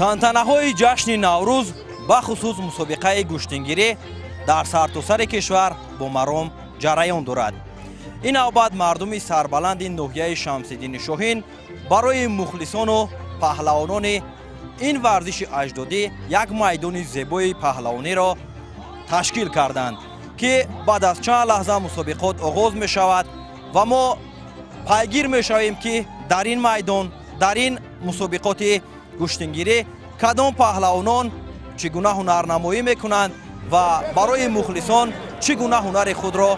Тантанаҳои ҷашни Наврӯз, бахусус мусобиқаи гӯштингирӣ, дар сартосари кишвар бо маром ҷараён дорад. Ин навбат мардуми сарбаланди ноҳияи Шамсиддини Шоҳин барои мухлисону паҳлавонони ин варзиши аҷдодӣ як майдони зебои паҳлавониро ташкил карданд, ки баъд аз чанд лаҳза мусобиқот оғоз мешавад ва мо пайгир мешавем, ки дар ин майдон, дар ин мусобиқоти гӯштингирӣ кадом паҳлавонон чӣ гуна ҳунарнамоӣ мекунанд ва барои мухлисон чӣ гуна ҳунари худро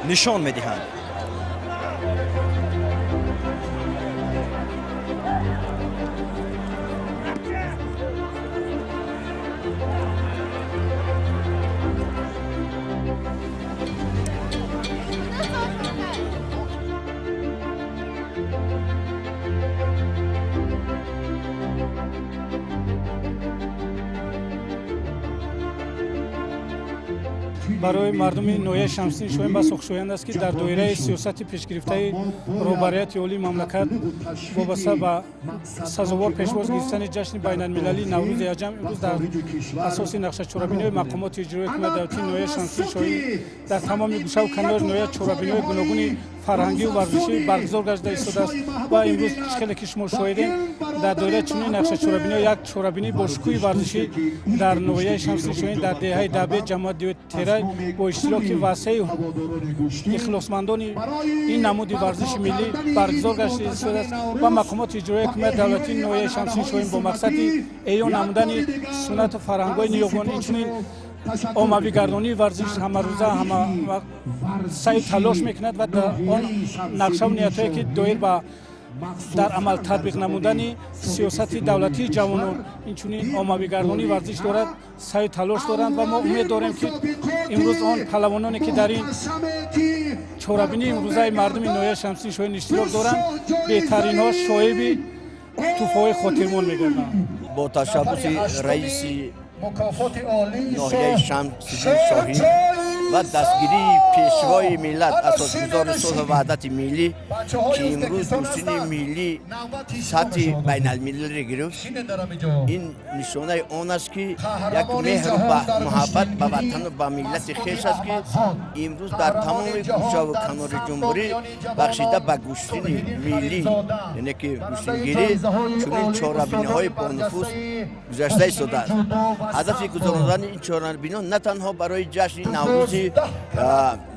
нишон медиҳанд. Барои мардуми ноҳияи Шамсиддини Шоҳин бас хушоянд аст, ки дар доираи сиёсати пешгирифтаи роҳбарияти олии мамлакат вобаста ба сазовор пешвоз гирифтани ҷашни байналмилалии Наврӯзи аҷам, имрӯз дар асоси нақшачорабиниҳои мақомоти иҷроии ҳукумати давлатии ноҳияи Шамсиддини Шоҳин дар тамоми гӯшаву канори ноҳия чорабиниҳои гуногуни фарҳангию варзишӣ баргузор гардида истодааст. Ва имрӯз, хеле ки шумо шоҳидем, дар доираи чунин нақшачорабиниҳо як чорабинӣ бо шукӯҳи варзишӣ дар ноҳияи Шамсиддини Шоҳин, дар деҳаи Дабе, ҷамоати деҳоти Терай, бо иштироки васеи ихлосмандони ин намуди варзиши миллӣ баргузор гардида истодааст. Ва мақомоти иҷроии ҳукумати давлатии ноҳияи Шамсиддини Шоҳин бо мақсади эҳё намудани суннату фарҳангҳои ниёгон, инчунин оммавигардонии варзиш, ҳамарӯза ҳама саъю талош мекунад ва он нақшаву ниятҳое, ки доир ба дар амал татбиқ намудани сиёсати давлатии ҷавонон, инчунин оммавигардонии варзиш дорад, саъю талош доранд. Ва мо умед дорем, ки имрӯз он паҳлавононе, ки дар ин чорабинии имрӯзаи мардуми ноҳияи Шамсиддини Шоҳин иштирок доранд, беҳтаринҳо соҳиби тӯҳфаҳои хотирмон мегарданд. Бо ташаббуси раиси ноҳияи Шамсиддини Шоҳин ва дастгирии пешвои миллат, асосгузори сулҳу ваҳдати миллӣ, ки имрӯз гӯштини миллӣ сатҳи байналмилалиро гирифт, ин нишонаи он аст, ки як меҳру муҳаббат ба ватану ба миллати хеш аст, ки имрӯз дар тамоми гӯшаву канори ҷумҳурӣ бахшида ба гӯштини миллӣ, яъне ки гӯштингирӣ, чунин чорабиниҳои бонуфуз гузашта истодааст. Ҳадафи гузарондани ин чорабиниҳо на танҳо барои ҷашни Наврӯзи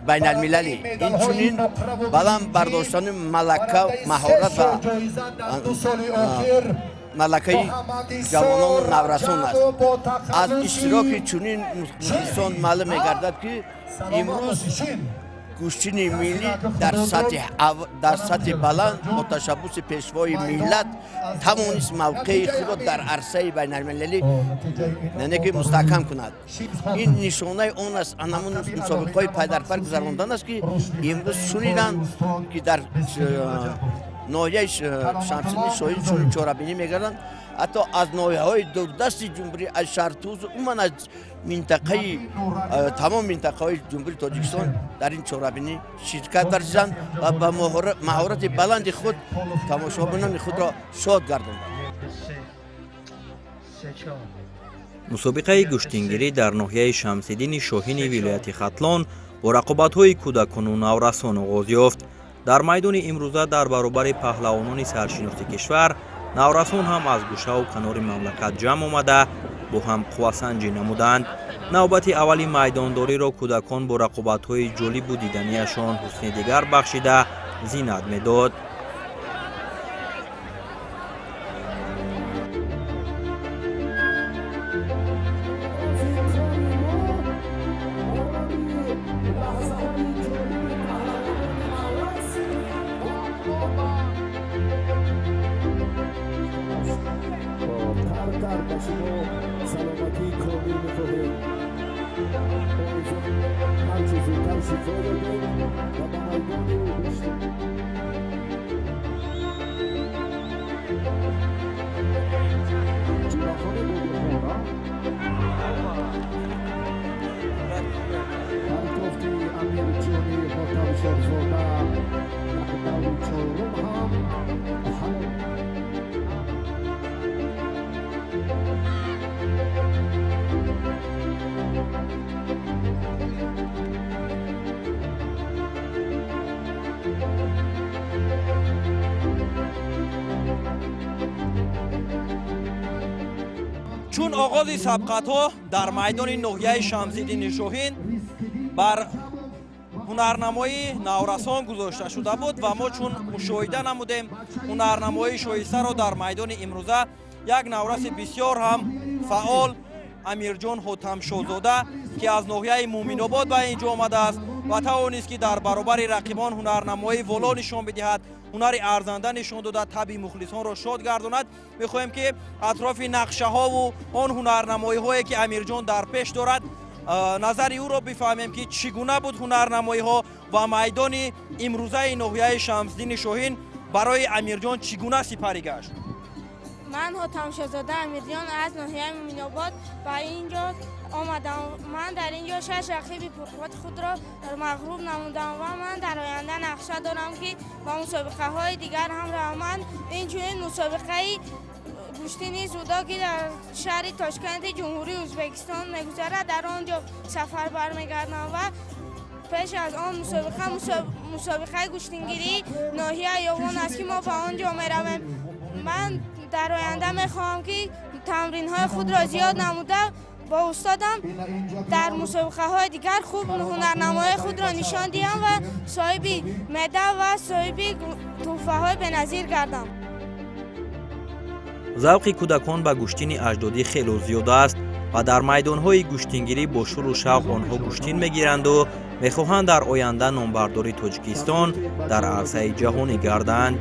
байналмилалӣ, инчунин баланд бардоштани малака, маҳорат ва малакаи ҷавонону наврасон аст. Аз иштироки чунин мухлисон маълум мегардад, ки имрӯз гӯштини миллӣ дар сатҳи баланд бо ташаббуси пешвои миллат тавонист мавқеи худро дар арсаи байналмилалӣ, яъне ки мустаҳкам кунад. Ин нишонаи он аст, ҳамун мусобиқаҳои пайдарпай гузарондан аст, ки имрӯз шуниданд, ки дар ноҳияи Шамсиддини Шоҳин чунин чорабинӣ мегарданд, ҳатто аз ноҳияҳои дурдасти ҷумҳурӣ, аз Шартуз, умуман аз минтақаи тамом минтақаҳои ҷумҳурии Тоҷикистон дар ин чорабинӣ ширкат варзиданд ва ба маҳорати баланди худ тамошобинони худро шод гардонданд. Мусобиқаи гӯштингирӣ дар ноҳияи Шамсиддини Шоҳини вилояти Хатлон бо рақобатҳои кӯдакону наврасон оғоз ёфт. Дар майдони имрӯза дар баробари паҳлавонони саршиноси кишвар наврасон ҳам аз гӯшаву канори мамлакат ҷамъ омада, бо ҳам қуввасанҷӣ намуданд. Навбати аввали майдондориро кӯдакон бо рақобатҳои ҷолибу диданиашон ҳусни дигар бахшида зинат медод. Чун оғози сабқатҳо дар майдони ноҳияи Шамсиддини Шоҳин бар ҳунарнамоии наврасон гузошта шуда буд ва мо чун мушоҳида намудем ҳунарнамоии шоистаро дар майдони имрӯза як навраси бисёр ҳам фаъол Амирҷон Ҳотамшозода, ки аз ноҳияи Муъминобод ба ин ҷо омадааст ва тавонист, ки дар баробари рақибон ҳунарнамоии воло нишон бидиҳад, ҳунари арзанда нишон дода, табъи мухлисонро шод гардонад. Мехоҳем, ки атрофи нақшаҳову он ҳунарнамоиҳое, ки Амирҷон дар пеш дорад, назари ӯро бифаҳмем, ки чӣ гуна буд ҳунарнамоиҳо ва майдони имрӯзаи ноҳияи Шамсиддини Шоҳин барои Амирҷон чӣ гуна сипарӣ гашт. Ман Ҳотамшозода Амирҷон аз ноҳияи Муъминобод ба ин ҷо омадам. Ман дар ин ҷо 6 рақиби пурқуввати худро мағлуб намудам ва ман дар оянда нақша дорам, ки ба мусобиқаҳои дигар ҳам равам. Ман инчунин мусобиқаи гӯштини зудо, ки дар шаҳри Тошканти Ҷумҳурии Ӯзбекистон мегузарад, дар он ҷо сафар бармегардам ва пеш аз он мусобиқа мусобиқаи гӯштингирии ноҳияи Ёвон аст, ки мо ба он ҷо меравем. Ман дар оянда мехоҳам, ки тамринҳои худро зиёд намуда бо устодам дар мусобиқаҳои дигар хуб ҳунарнамоии худро нишон диҳам ва соҳиби медал ва соҳиби тӯҳфаҳои беназир гардам. Завқи кӯдакон ба гӯштини аҷдодӣ хело зиёд аст ва дар майдонҳои гӯштингирӣ бо шуру шавқ онҳо гӯштин мегиранду мехоҳанд дар оянда номбардори Тоҷикистон дар арсаи ҷаҳонӣ гарданд.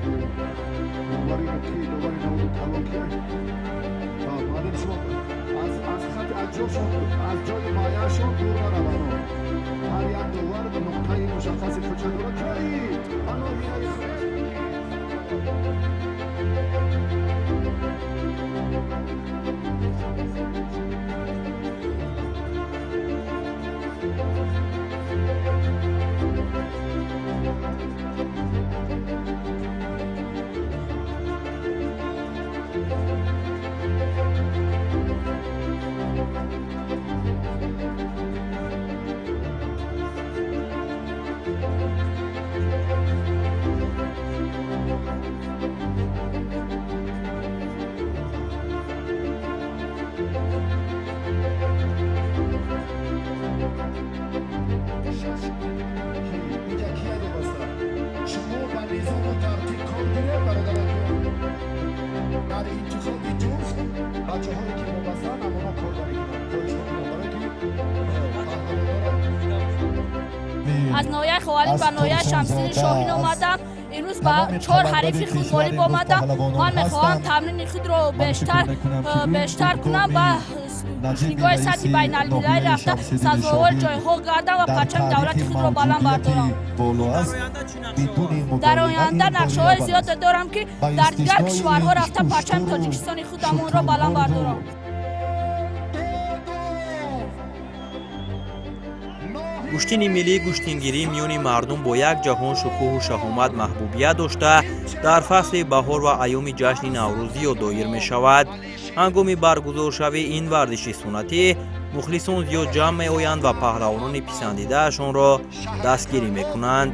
Аз ноҳияи Ховалинг ба ноҳияи Шамсиддини Шоҳин омадам. Имрӯз ба 4 ҳарифи худ ғолиб омадам. Ман мехоҳам тамрини худро бештар кунам ба гӯштингоҳи сатҳи байналмилалӣ рафта сазовори ҷойҳо гардам ва парчами давлати худро баланд бардорам. Дар оянда нақшаҳои зиёде дорам, ки дар дигар кишварҳо рафта парчами Тоҷикистони худамонро баланд бардорам. Гӯштини миллӣ гӯштингирӣ миёни мардум бо як ҷаҳон шукӯҳу шаҳомат маҳбубият дошта, дар фасли баҳор ва айёми ҷашни Наврӯз зиёд доир мешавад. Ҳангоми баргузоршавии ин варзиши суннатӣ мухлисон зиёд ҷамъ меоянд ва паҳлавонони писандидаашонро дастгирӣ мекунанд.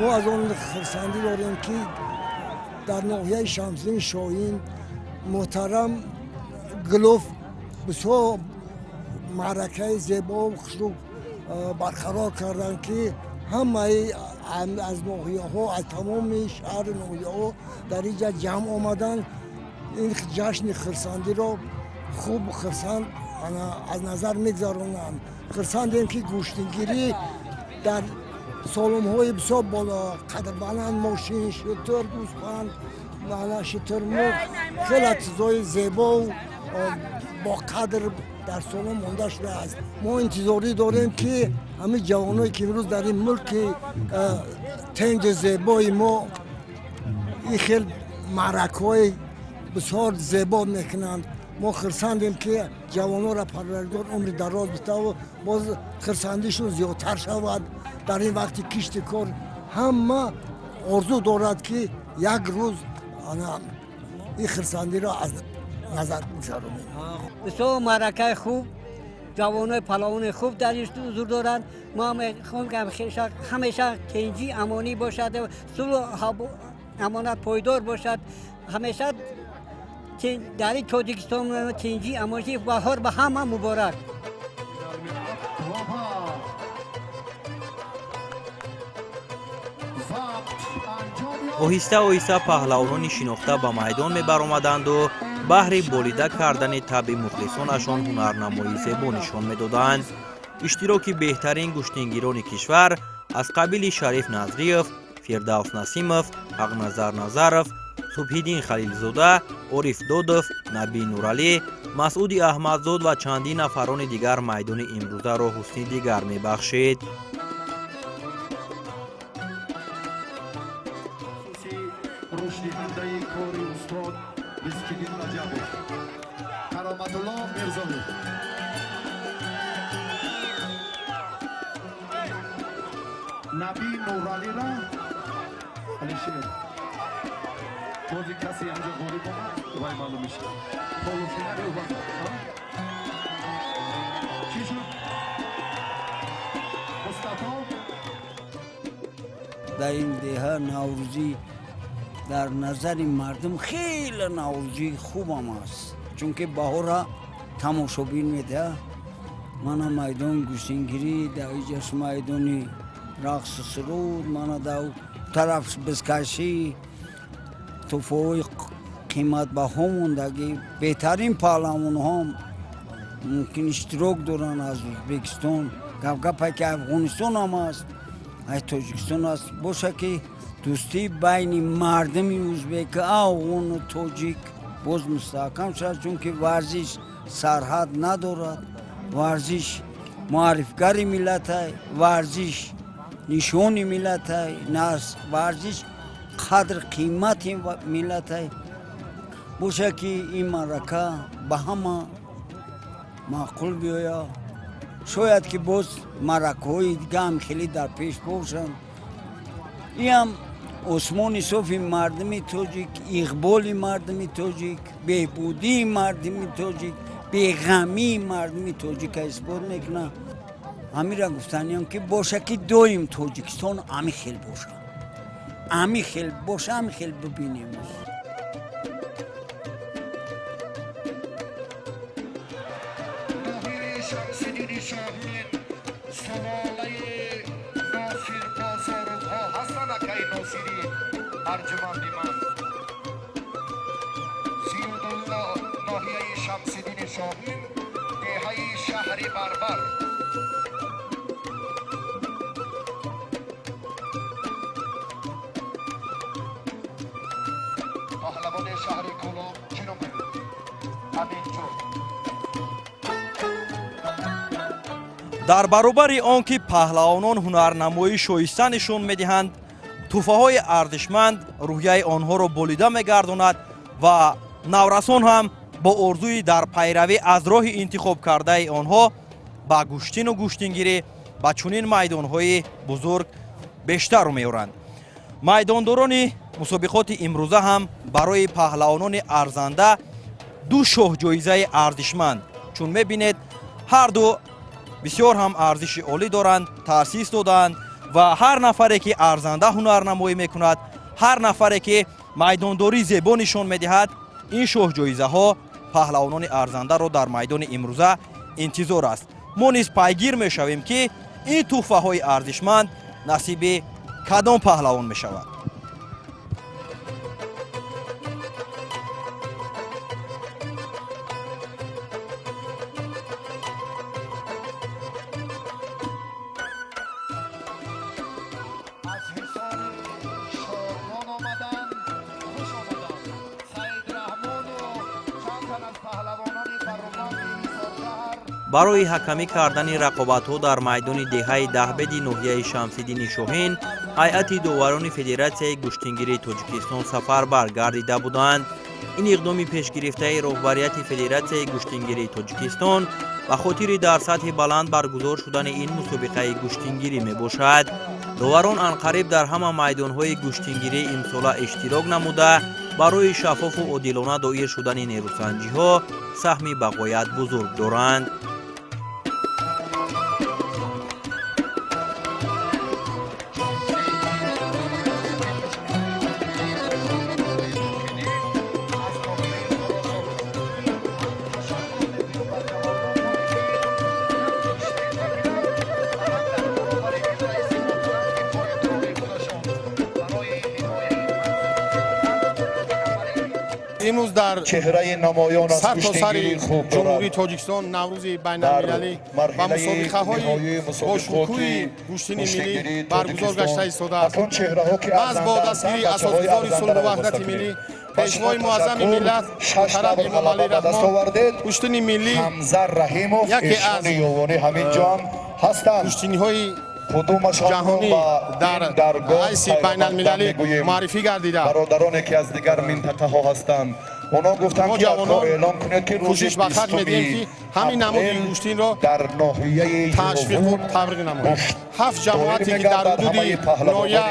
Мо аз он хурсандӣ дорем, ки дар ноҳияи Шамсиддини Шоҳин муҳтарам Гулов бисёр маъракаи зебову хушрӯ барқарор карданд, ки ҳамаи аз ноҳияҳо, аз тамоми шаҳру ноҳияҳо дар ин ҷа ҷамъ омаданд. Ин ҷашни хурсандиро хуб хурсанд аз назар мегузаронанд. Хурсандем, ки гӯштингирӣ дар солонҳои бисёр қадрбаланд, мошин, шутур, гӯсфанд, шутурмурғ, хеле чизҳои зебову бо қадр Дар солон монда шудааст. Мо интизорӣ дорем, ки ҳамин ҷавоное, ки имрӯз дар ин мулки тинҷи зебои мо ин хел маъракаҳои бисёр зебо мекунанд, мо хурсандем, ки ҷавононро Парвардигор умри дароз битаву боз хурсандишон зиёдтар шавад. Дар ин вақти кишти кор ҳама орзу дорад, ки як рӯз ин хурсандиро аз назар гузаронем. Бисёр маъракаи хуб, ҷавонои палавони хуб дар ин ҳузур доранд. Мо мехоҳем, ҳамеша тинҷӣ, амонӣ бошад, сулҳу амонат пойдор бошад. Ҳамеша дар ин Тоҷикистон тинҷӣ, амонӣ. Баҳор ба ҳама муборак. Оҳиста оҳиста паҳлавонони шинохта ба майдон мебаромаданду баҳри болида кардани табъи мухлисонашон ҳунарнамоии зебо нишон медоданд. Иштироки беҳтарин гӯштингирони кишвар аз қабили Шариф Назриев, Фирдавс Насимов, Ҳақназар Назаров, Субҳиддин Халилзода, Ориф Додов, Набӣ Нуралӣ, Масъуди Аҳмадзод ва чандин нафарони дигар майдони имрӯзаро ҳусни дигар мебахшид. Рушдиҳандаи кори устод Мискиддин Раҷабов, Кароматулло Мирзоев. Наби Нуралиро Алишер бози касе ҳамҷо ғолиб омад, вай маълум мешавад. Полуфинали чӣ шуд? Мустафо. Дар ин деҳа наврӯзӣ дар назари мардум хеле наврӯзии хубам аст, чунки баҳора тамошобин медиҳад. Мана майдони гӯштингирӣ, дар иҷаш майдони рақсу суруд, мана дар тараф бизкашӣ, тӯҳфаҳои қиматбаҳо мондагӣ. Беҳтарин паҳлавонҳо мумкин иштирок доранд аз Ӯзбекистон, гапгапе ки Афғонистон ҳам аст, аз Тоҷикистон аст. Боша, ки дӯстии байни мардуми ӯзбек, афғону тоҷик боз мустаҳкам шавад, чунки варзиш сарҳад надорад, варзиш муаррифгари миллатай, варзиш нишони миллатай, варзиш қадр қимати миллатай. Боша, ки ин маърака ба ҳама маъқул биёяд. Шояд, ки боз маъракаҳои дига ҳам хеле дар пеш бошанд. Иам осмони софи мардуми тоҷик, иқболи мардуми тоҷик, беҳбудии мардуми тоҷик, беғамии мардуми тоҷика исбот мекунад. Ҳамира гуфтаниям, ки боша, ки доим Тоҷикистон ами хел боша, ами хел боша, ами хел бибинем. Шамсиддини Шоҳин, сулолаи Носир Бозоровҳо ҳастанд. Акаи Носири арҷуманди ман Зиёдулло, ноҳияи Шамсиддини Шоҳин, деҳаи шаҳри Барбар. Паҳлавони шаҳри Кӯлоб ҷинобе Аминҷон. Дар баробари он ки паҳлавонон ҳунарнамоии шоиста нишон медиҳанд, тӯҳфаҳои арзишманд рӯҳияи онҳоро болида мегардонад ва наврасон ҳам бо орзуи дар пайравӣ аз роҳи интихобкардаи онҳо ба гӯштину гӯштингирӣ ба чунин майдонҳои бузург бештару меоранд. Майдондорони мусобиқоти имрӯза ҳам барои паҳлавонони арзанда ду шоҳҷоизаи арзишманд, чун мебинед, ҳарду бисёр ҳам арзиши олӣ доранд, таъсис додаанд ва ҳар нафаре ки арзанда ҳунарнамоӣ мекунад, ҳар нафаре ки майдондории зебо нишон медиҳад, ин шоҳҷоизаҳо паҳлавонони арзандаро дар майдони имрӯза интизор аст. Мо низ пайгир мешавем, ки ин тӯҳфаҳои арзишманд насиби кадом паҳлавон мешавад. Аз Ҳисори Шодмон омаданд, хуш омаданд Саид Раҳмону чанд тан аз паҳлавонони бароманди Ҳисоршаҳр. Барои ҳакамӣ кардани рақобатҳо дар майдони деҳаи Даҳбеди ноҳияи Шамсиддини Шоҳин ҳайати доварони Федератсияи гӯштингирии Тоҷикистон сафарбар гардида буданд. Ин иқдоми пешгирифтаи роҳбарияти Федератсияи гӯштингирии Тоҷикистон ба хотири дар сатҳи баланд баргузор шудани ин мусобиқаи гӯштингирӣ мебошад. Доварон анқариб дар ҳама майдонҳои гӯштингирӣ имсола иштирок намуда, барои шаффофу одилона доир шудани нерӯсанҷиҳо саҳми бағоят бузург доранд. Имрӯз дар чеҳраи намоён аз сартосари гӯштингирии хуб дорад. Ҷумҳурии Тоҷикистон Наврӯзи байналмилалӣ дар ва марҳилаи мусобиқаҳои ниҳоии мусобиқоти бошукӯҳи гӯштини миллӣ гӯштингирии баргузор Тоҷикистон. гашта истодааст. Акнун чеҳраҳо ки Маҳз бо арзанда дастгирии ҳастанд, бачаҳои асосгузори сулҳу арзандаро ваҳдати вобаста миллӣ, кунед. Ба шумо пешвои муаззами ташаккур. миллат Шаш муҳтарам навр Эмомалӣ ғалаба ба даст Раҳмон, овардед. гӯштини миллӣ Ҳамза Раҳимов, яке аз эшони ёвонӣ ҳамин ҷо ҳам ҳастанд. гӯштиниҳои Кудумашонро ҷаҳонӣ ба дар ин даргоҳ ҳайси хайрамақдам байналмилалӣ мегӯем. муаррифӣ гардида. Бародароне ки аз дигар минтақаҳо ҳастанд, онҳо гуфтанд Мо ки як ҷавонон бор эълон кунед, ки рӯзи кӯшиш ба хат медиҳем, ки 20 ҳамин намуди апрел гӯштинро дар ноҳияи ташвиқу Ёвун таблиғ намоем. гӯшт Ҳафт доир ҷамоате ки дар мегардад. ҳудуди Ҳамаи паҳлавонони ноҳия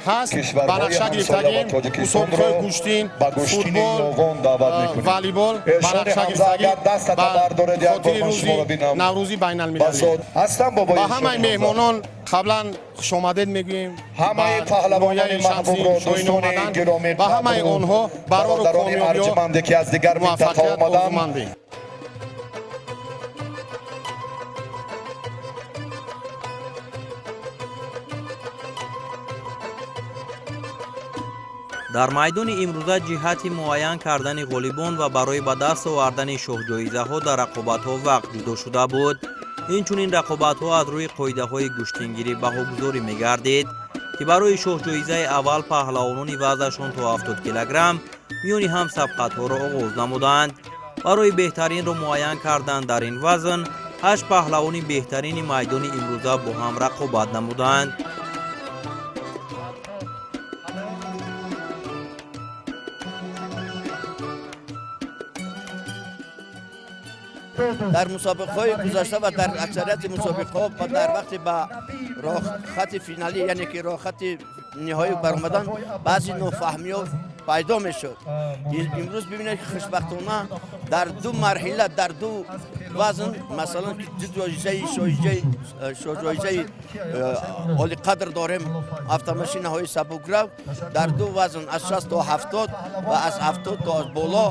ҳаст, ба кишварҳои нақша ҳамсоя ва гирифтагем Тоҷикистонро мусобиқаҳои гӯштин, ба гӯштини футбол, Ёвон даъват мекунем. волейбол ба Эшони нақша Ҳамза, гирифтагӣ агар дастата ба бардоред, як бор хотири ман рӯзи шуморо бинам. Наврӯзи байналмилалӣ. Ба ҳастам бобои Ба Эшони ҳамаи Ҳамза. меҳмонон қаблан хушомадед мегӯем. Ҳамаи Ба паҳлавонони ноҳияи маҳбубро, Шамсиддин Шоҳин дӯстони омаданд. гиромӣ Ба ҳамаи қадру онҳо барору бародарони комёбиҳо, арҷманде ки аз дигар минтақа муваффақият омаданд. орзумандем. Дар майдони имрӯза ҷиҳати муайян кардани ғолибон ва барои ба даст овардани шоҳҷоизаҳо дар рақобатҳо вақт ҷудо шуда буд. Инчунин рақобатҳо аз рӯи қоидаҳои гӯштингирӣ баҳогузорӣ мегардид, ки барои шоҳҷоизаи аввал паҳлавонони вазнашон то 70 килограмм миёни ҳам сабқатҳоро оғоз намуданд. Барои беҳтаринро муайян кардан дар ин вазн 8 паҳлавони беҳтарини майдони имрӯза бо ҳам рақобат намуданд. Дар мусобиқаҳои гузашта ва дар аксарияти мусобиқаҳо ва дар вақти ба роҳхати финалӣ, яъне ки роҳхати ниҳоӣ баромадан, баъзе нофаҳмиҳо пайдо мешуд. Имрӯз бибинед, ки хушбахтона дар ду марҳила, дар ду вазн, масалан, ки ду ҷоизаи шоҳҷоизаи олиқадр дорем, автомашинаҳои сабукрав, дар ду вазн аз 60 то 70 ва аз 70 то боло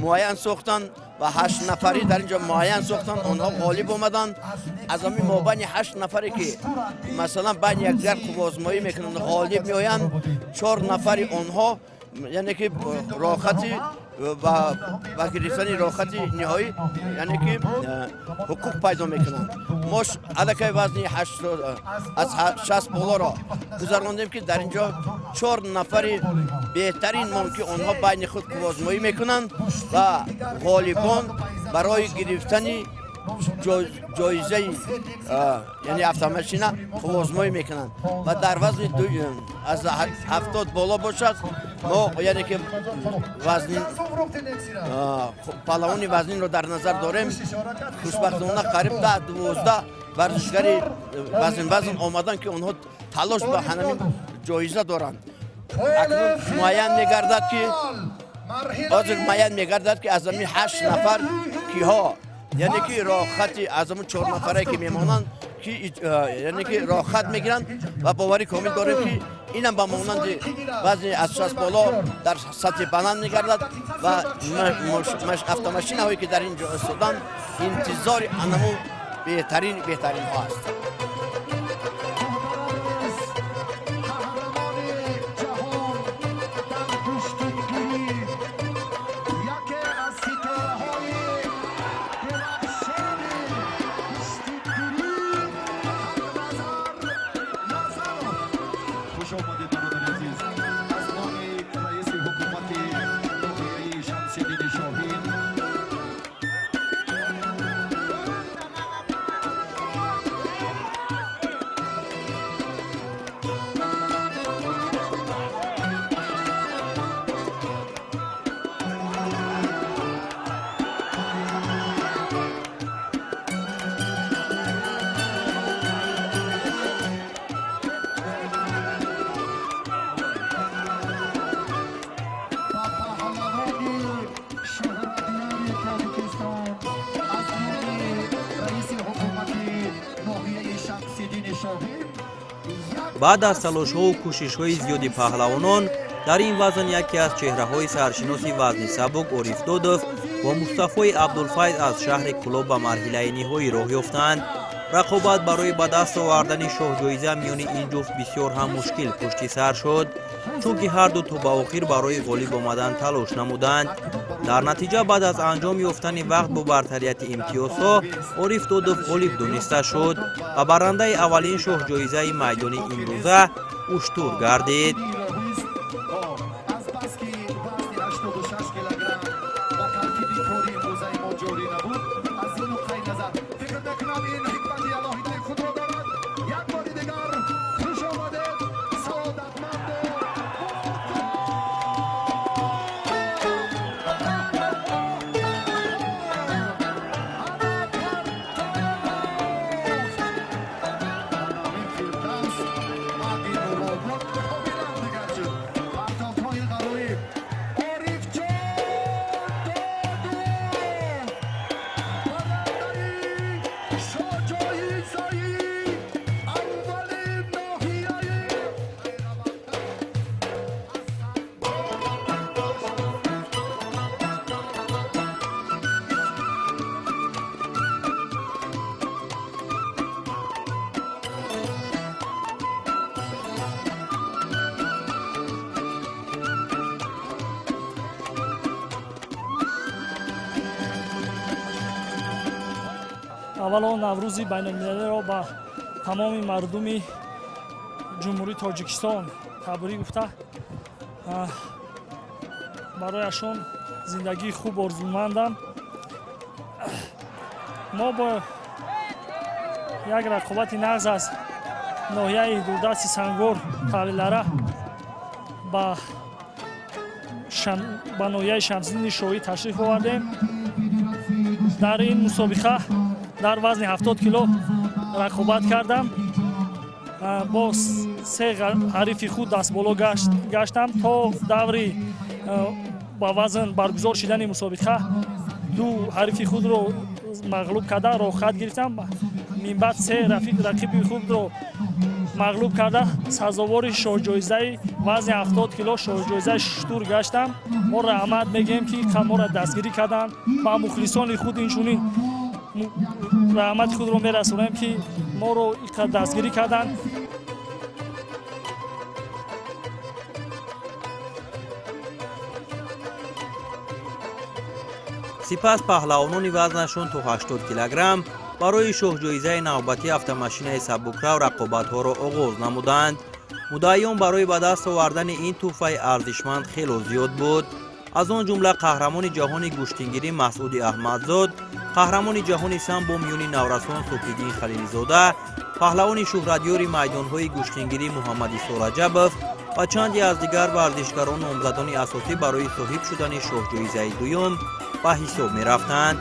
муайян сохтанд ва 8 нафарӣ дар инҷо муайян сохтанд, онҳо ғолиб омаданд. Аз ҳамин мобайни 8 нафаре ки масалан байни якдигар қувваозмоӣ мекунанд, ғолиб меоянд, 4 нафари онҳо, яъне ки роҳхати ва гирифтани роҳхати ниҳоӣ, яъне ки ҳуқуқ пайдо мекунанд. Мо аллакай вазни аз 60 болоро гузарондем, ки дар инҷо 4 нафари беҳтарин мон, ки онҳо байни худ қувваозмоӣ мекунанд ва ғолибон барои гирифтани ҷоизаи, яъне автомашина, қувваозмоӣ мекунанд. Ва дар вазни аз 70 боло бошад, мо, яъне ки вазнин, паҳлавони вазнинро дар назар дорем. Хушбахтона қариб 10-12 варзишгари вазн омаданд, ки онҳо талош ба ҳамин ҷоиза доранд. Акнун муайян мегардад, ки ҳозир муайян мегардад, ки аз ҳамин 8 нафар киҳо, яъне ки роҳхати аз ҳамон 4 нафаре ки мемонанд, ки яъне ки роҳхат мегиранд. Ва боварӣ комил дорем, ки инам ба монанди вазни аз 60 боло дар сатҳи баланд мегардад ва автомашинаҳое ки дар ин ҷо истоданд, интизори анаму беҳтарин беҳтаринҳо аст. Хуш омадед, бародари азиз. Аз номи раиси ҳукумати ноҳияи Шамсиддини Шоҳин. Баъд аз талошҳову кӯшишҳои зиёди паҳлавонон дар ин вазн яке аз чеҳраҳои саршиноси вазни сабук Ориф Додов бо Мустафои Абдулфайз аз шаҳри Кӯлоб ба марҳилаи ниҳоӣ роҳ ёфтанд. Рақобат барои ба даст овардани шоҳҷоиза миёни ин ҷуфт бисёр ҳам мушкил пушти сар шуд, чунки ҳарду то ба охир барои ғолиб омадан талош намуданд. Дар натиҷа баъд аз анҷом ёфтани вақт бо бартарияти имтиёзҳо Ориф Додов ғолиб дониста шуд ва барандаи аввалин шоҳҷоизаи майдони имрӯза уштур гардид. Аввало Наврӯзи байналмилалиро ба тамоми мардуми Ҷумҳурии Тоҷикистон табрик гуфта, барояшон зиндагии хуб орзумандам. Мо бо як рақобати нағз аз ноҳияи дурдасти Сангор Тавилара ба ноҳияи Шамсиддини Шоҳӣ ташриф овардем. Дар ин мусобиқа дар вазни 70 кило рақобат кардам. Бо се ҳарифи худ дастболо гаштам. То даври ба вазн баргузор шидани мусобиқа ду ҳарифи худро мағлуб карда роҳхат гирифтам. Минбаъд се рақиби худро мағлуб карда сазовори шоҳҷоизаи вазни 70 кило шоҳҷоизаи шутур гаштам. Мо раҳмат мегӯем, ки моро дастгирӣ карданд. Ба мухлисони худ инчунин раҳмати худро мерасонем, ки моро инқадр дастгирӣ карданд. Сипас паҳлавонони вазнашон то 80 килограмм барои шоҳҷоизаи навбатӣ автомашинаи сабукрав рақобатҳоро оғоз намуданд. Муддаиён барои ба даст овардани ин тӯҳфаи арзишманд хело зиёд буд. Аз он ҷумла қаҳрамони ҷаҳони гӯштингирӣ Масъуди Аҳмадзод, қаҳрамони ҷаҳони самбо миёни наврасон Субҳиддин Халилзода, паҳлавони шӯҳратёри майдонҳои гӯштингирӣ Муҳаммадисо Раҷабов ва чанде аз дигар варзишгарон номзадони асосӣ барои соҳиб шудани шоҳҷоизаи дуюм ба ҳисоб мерафтанд.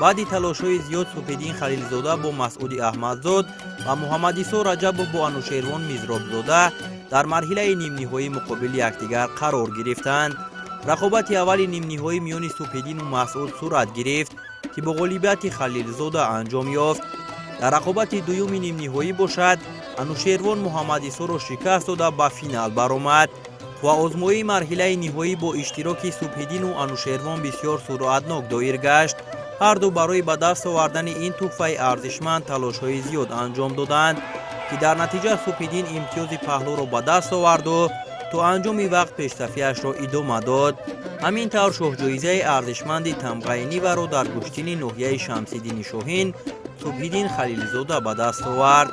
Баъди талошҳои зиёд Субҳиддин Халилзода бо Масъуди Аҳмадзод ва Муҳаммадисо Раҷабов бо Анушервон Мизробзода дар марҳилаи нимниҳоӣ муқобили якдигар қарор гирифтанд. Рақобати аввали нимниҳоӣ миёни Субҳиддину Масъуд сурат гирифт, ки бо ғолибияти Халилзода анҷом ёфт. Дар рақобати дуюми нимниҳоӣ бошад, Анушервон Муҳаммадисоро шикаст дода ба финал баромад ва озмоии марҳилаи ниҳоӣ бо иштироки Субҳиддину Анушервон бисёр суръатнок доир гашт. Ҳарду барои ба даст овардани ин тӯҳфаи арзишманд талошҳои зиёд анҷом доданд, ки дар натиҷа Субҳиддин имтиёзи паҳлӯро ба даст оварду то анҷоми вақт пешсафиашро идома дод. Ҳамин тавр шоҳҷоизаи арзишманди тамғаи Ниваро дар гӯштини ноҳияи Шамсиддини Шоҳин Субҳиддин Халилзода ба даст овард.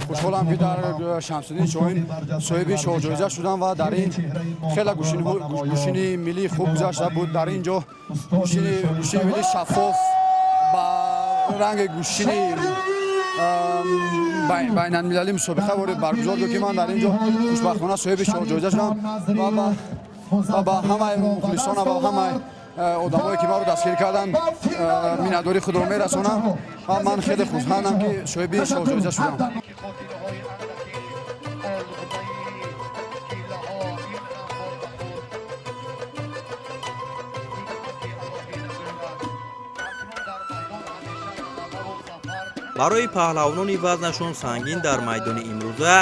Хушҳолам, ки дар Шамсиддин Шоҳин соҳиби шоҳҷоиза шудам ва дар ин хеле гӯштини миллии хуб гузашта буд. Дар ин ҷо гӯштини миллӣ шаффоф ба ранги гӯштини байналмилалӣ мусобиқа баргузор дод, ки ман дар ин ҷо хушбахтона соҳиби шоҳҷоиза шудам ва ба ҳамаи мухлисона ва ҳамаи одамое, ки маро дастгир карданд, миннатдории худро мерасонам ва ман хеле хурсандам, ки соҳиби шоҳҷоиза шудам. Барои паҳлавонони вазнашон сангин дар майдони имрӯза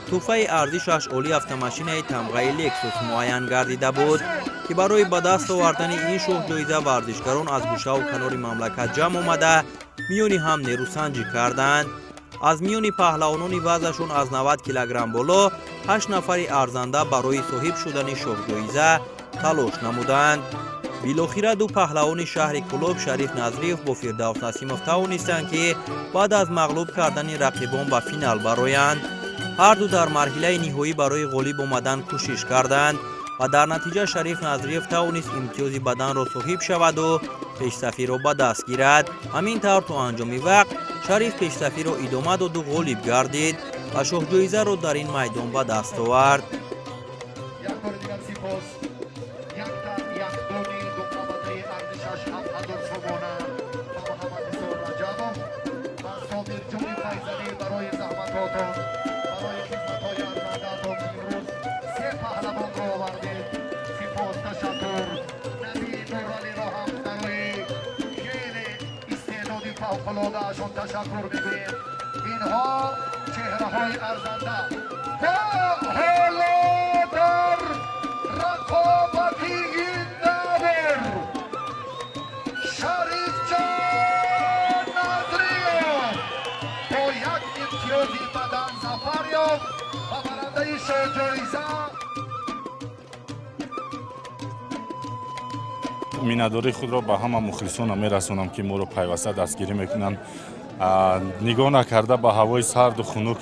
тӯҳфаи арзишаш олии автомашинаи тамғаи «Лексус» муайян гардида буд, ки барои ба даст овардани ин шоҳҷоиза варзишгарон аз гӯшаву канори мамлакат ҷамъ омада, миёни ҳам нерӯсанҷӣ карданд. Аз миёни паҳлавонони вазнашон аз 90 килограмм боло 8 нафари арзанда барои соҳиб шудани шоҳҷоиза талош намуданд. Билохира ду паҳлавони шаҳри Кӯлоб, Шариф Назриев бо Фирдавс Насимов, тавонистанд, ки баъд аз мағлуб кардани рақибон ба финал бароянд. Ҳарду дар марҳилаи ниҳоӣ барои ғолиб омадан кӯшиш карданд ва дар натиҷа Шариф Назриев тавонист имтиёзи баданро соҳиб шаваду пешсафиро ба даст гирад. Ҳамин тавр, то анҷоми вақт Шариф пешсафиро идома доду ғолиб гардид ва шоҳҷоизаро дар ин майдон ба даст овард. فوق‌العاده‌شون تشکر می‌گوییم. اینها چهره‌های ارزنده و حالا در رقابتی این نبر شریف جان نظریه با یک امتیازی بدن ظفر یافت و برنده شاه‌جایزه. Миннатдории худро ба ҳама мухлисонам мерасонам, ки моро пайваста дастгирӣ мекунанд, нигоҳ накарда ба ҳавои сарду хунук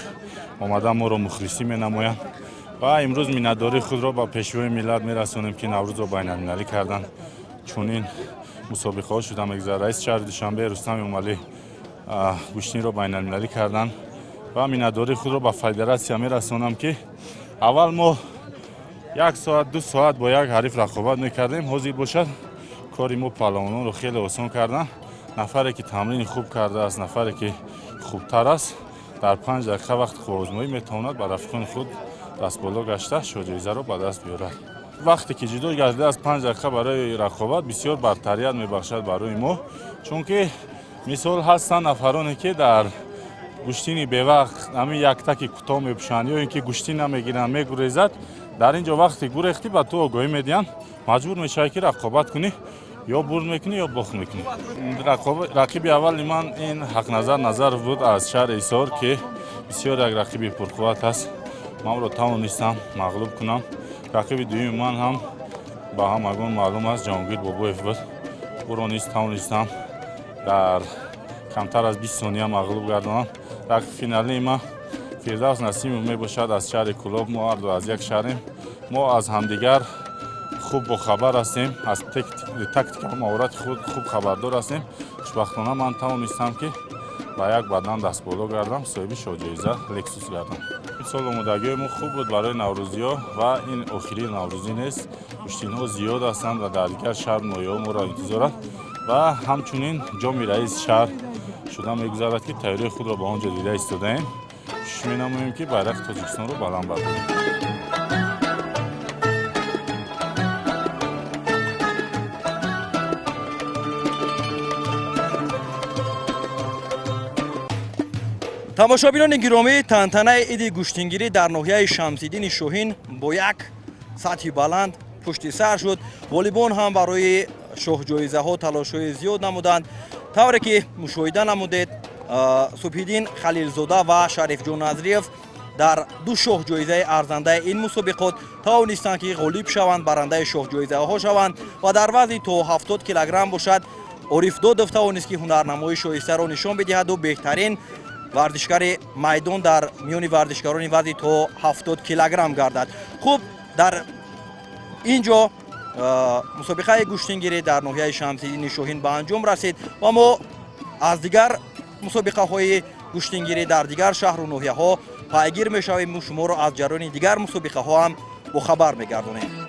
омада моро мухлисӣ менамоянд. Ва имрӯз миннатдории худро ба пешвои миллат мерасонем, ки Наврӯзро байналмилалӣ карданд. Чунин мусобиқаҳо шуда мегузарад. Раиси шаҳри Душанбе Рустам Эмомалӣ гӯштиниро байналмилалӣ карданд. Ва миннатдории худро ба федератсия мерасонам, ки аввал мо як соат, 2 соат бо як ҳариф рақобат мекардем, ҳозир бошад кори мо паҳлавононро хеле осон карданд. Нафаре, ки тамрини хуб кардааст, нафаре, ки хубтар аст, дар 5 дақиқа вақти қувваозмоӣ метавонад ба рафиқони худ дастболо гашта шоҳҷоизаро ба даст биёрад. Вақте ки ҷудо гардидааст 5 дақиқа барои рақобат, бисёр бартарият мебахшад барои мо, чунки мисол ҳастанд нафароне, ки дар гӯштини бевақт ҳамин яктаки кӯтоҳ мепӯшанд ё ин ки гӯштӣ намегиранд, мегурезад. Дар ин ҷо вақте гурехтӣ, ба ту огоҳӣ медиҳанд, маҷбур мешавӣ, ки рақобат кунӣ, ё бурд мекунӣ, ё бохт мекунӣ. Рақиби аввали ман ин Ҳақназар Назаров буд аз шаҳри Ҳисор, ки бисёр як рақиби пурқувват аст. Ман ӯро тавонистам мағлуб кунам. Рақиби дуюми ман ҳам ба ҳамагон маълум аст, Ҷаҳонгир Бобоев буд. Ӯро низ тавонистам дар камтар аз 20 сония мағлуб гардонам. Рақиби финалии ман Фирдавс Насимов мебошад аз шаҳри Кӯлоб. Мо ҳарду аз як шаҳрем, мо аз ҳамдигар хуб бохабар ҳастем, аз тактика ва маҳорати худ хуб хабардор ҳастем. Хушбахтона ман тавонистам, ки ба як бадан дастболо гардам, соҳиби шоҳҷоиза «Лексус» гардам. Ин сол омодагиҳои мо хуб буд барои наврӯзиҳо ва ин охирии наврӯзӣ нест. Гӯштинҳо зиёд ҳастанд ва дар дигар шаҳр ноҳияҳо моро интизоранд ва ҳамчунин ҷоми раиси шаҳр шуда мегузарад, ки тайёрии худро ба он ҷо дида истодаем. Кӯшиш менамоем, ки байрақи Тоҷикистонро баланд бардорем. Тамошобинони гиромӣ, тантанаи иди гӯштингирӣ дар ноҳияи Шамсиддини Шоҳин бо як сатҳи баланд пушти сар шуд. Ғолибон ҳам барои шоҳҷоизаҳо талошҳои зиёд намуданд. Тавре ки мушоҳида намудед, Субҳиддин Халилзода ва Шарифҷон Назриев дар ду шоҳҷоизаи арзандаи ин мусобиқот тавонистанд, ки ғолиб шаванд, барандаи шоҳҷоизаҳо шаванд. Ва дар вазни то 70 килограмм бошад, Ориф Додов тавонист, ки ҳунарнамои шоистаро нишон бидиҳаду беҳтарин Варзишгари майдон дар миёни варзишгарони вазни то 70 килограмм гардад. Хуб, дар ин ҷо мусобиқаи гӯштингирӣ дар ноҳияи Шамсиддини Шоҳин ба анҷом расид ва мо аз дигар мусобиқаҳои гӯштингирӣ дар дигар шаҳру ноҳияҳо пайгир мешавем. Шуморо аз ҷараёни дигар мусобиқаҳо ҳам бохабар мегардонем.